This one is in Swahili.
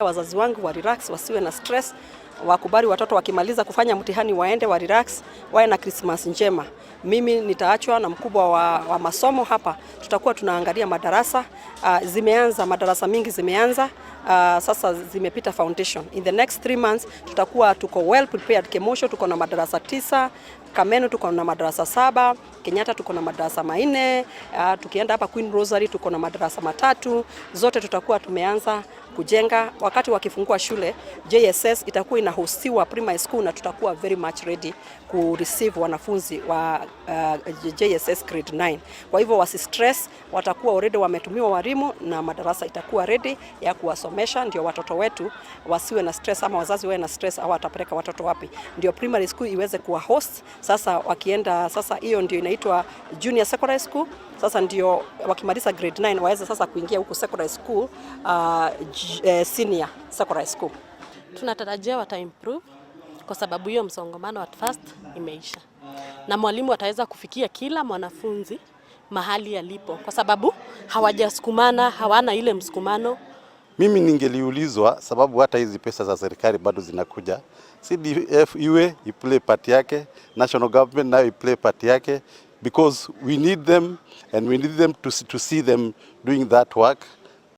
Wazazi wangu wa relax, wasiwe na stress, wakubali watoto wakimaliza kufanya mtihani waende wa relax, wawe na Christmas njema. Mimi nitaachwa na mkubwa wa masomo hapa, tutakuwa tunaangalia madarasa. Zimeanza madarasa mingi zimeanza, sasa zimepita foundation. In the next 3 months tutakuwa tuko well prepared. Kemosho tuko na madarasa 9, Kameno tuko na madarasa 7, Kenyatta tuko na madarasa 4, tukienda hapa Queen Rosary tuko na madarasa 3. Zote tutakuwa tumeanza kujenga. Wakati wakifungua shule, JSS itakuwa inahostiwa primary school na tutakuwa very much ready ku receive wanafunzi wa JSS grade 9. Kwa hivyo wasi stress, watakuwa already wametumiwa walimu na madarasa itakuwa ready ya kuwasomesha, ndio watoto wetu wasiwe na stress ama wazazi wawe na stress au watapeleka watoto wapi, ndio primary school iweze kuwa host. Sasa wakienda sasa, hiyo ndio inaitwa junior secondary school. Sasa ndio wakimaliza grade 9 waweze sasa kuingia huku secondary school, senior secondary school. Tunatarajia wata improve kwa sababu hiyo msongamano at first imeisha, na mwalimu ataweza kufikia kila mwanafunzi mahali alipo, kwa sababu hawajasukumana, hawana ile msukumano. Mimi ningeliulizwa, sababu hata hizi pesa za serikali bado zinakuja, CDF iwe iplay part yake, national government nayo iplay part yake, because we need them and we need them to see them doing that work.